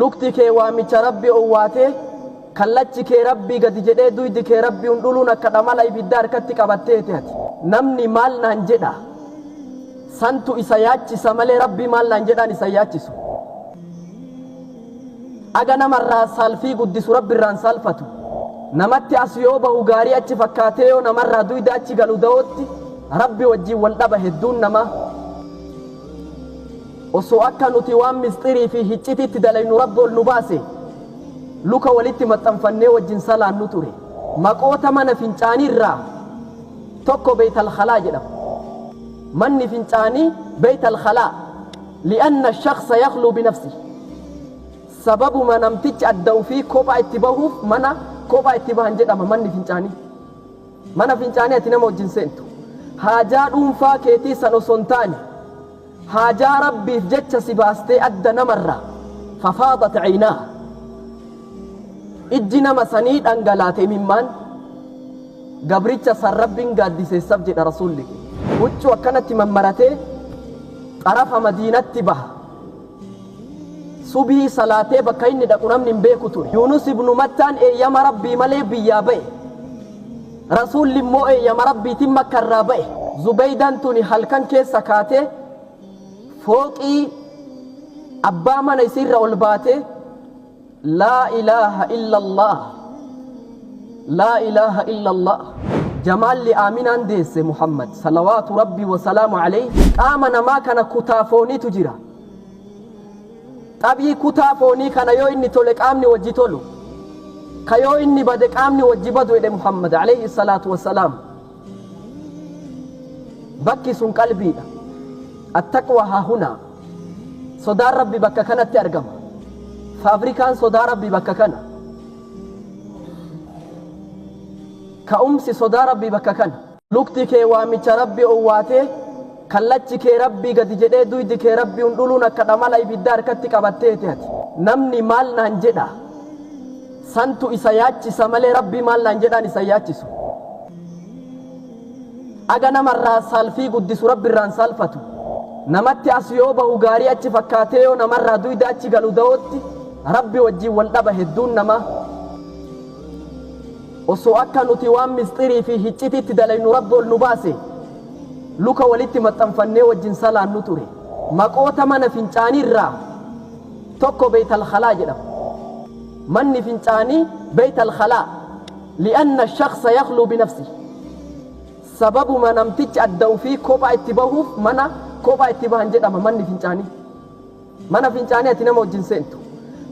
Lukti kee waamicha Rabbi owwaatee, kallachi kee Rabbii gadi jedhee, duydi kee Rabbi hundhuluun akka dhamala ibidda harkatti qabatteeti ati. Namni maal naan jedha? Santu isa yaachisa malee Rabbii maal naan jedhaan isa yaachisu. Aga namarraa saalfii guddisu Rabbi irraan saalfatu. Namatti as yoo bahu gaarii achi fakkaatee, yoo namarraa duyda achi galu da'ootti Rabbi wajjin wal dhaba hedduun namaa. Osoo akka nuti waan misxirii fi hiccitiitti dalaynu Rabbi ol nu baase, luka walitti maxxanfannee wajjin salaannu ture. Maqoota mana fincaanii irraa tokko Beytal Khalaa jedhama. Manni fincaanii Beytal Khalaa, li'anna shakhsa yakhluu binafsihi. Sababuma namtichi adda ufii kophaa itti bahuuf mana kophaa itti bahan jedhama manni fincaanii. Mana fincaanii ati nama wajjin seentu. Haajaa dhuunfaa keetii san osoo hin taane, haajaa Rabbiif jecha si baastee adda namarraa, fafaadat ceynaa, ijji nama sanii dhangalaate imimmaan gabricha san Rabbiin gaaddiseessaf jedha Rasuulli. Huccuu akkanatti mammaratee xarafa Madiinatti baha. Subii salaatee bakka inni dhaqu namni hin beeku ture. Yuunus ibnu Mattaan eeyyama Rabbii malee biyyaa ba'e. Rasuulli immoo eeyyama Rabbiitiin Makka irraa ba'e. Zubeydaan tuni halkan keessa kaatee fooqii abbaa mana isiirra ol baatee, laa ilaaha illallah, laa ilaaha illallah. Jamaalli Aaminaan deesse Muhammad salawaatu Rabbii wasalaamu alayhi, qaama namaa kana kutaa fooniitu jira. Xabii kutaa foonii kana yoo inni tole qaamni wajji tolu, ka yoo inni bade qaamni wajji badu jedhe Muhammad alayhi salaatu wasalaam. Bakki sun qalbiidha. Attaqwa haa hunaa. Sodaan Rabbi bakka kanatti argama. Faabrikaan sodaa Rabbi bakka kana. Ka'umsi sodaa Rabbi bakka kana. Lukti kee waamicha Rabbi owwaatee, kallachi kee Rabbii gadi jedhee, duydi kee Rabbi hundhuluun akka dhamala ibidda harkatti qabatteeti ati. Namni maal naan jedha? Santu isa yaachisa malee Rabbii maal naan jedhaan isa yaachisu. Aga namarraa saalfii guddisu Rabbi irraan saalfatu. Namatti as yoo bahu gaarii achi fakkaatee, yoo namarraa duyda achi galu da'ootti Rabbi wajjin wal dhaba hedduun namaa. Osoo akka nuti waan misxirii fi hiccitiitti dalaynu Rabbi ol nu baase, luka walitti maxxanfannee wajjin salaannu ture. Maqoota mana fincaanii irraa tokko Beytal Khalaa jedhama. Manni fincaanii Beytal Khalaa, li'anna shakhsa yakhluu binafsihi. Sababuma namtichi adda ufii kophaa itti bahuuf mana kophaa itti bahan jedhama manni fincaanii. Mana fincaanii ati nama wajjin seentu.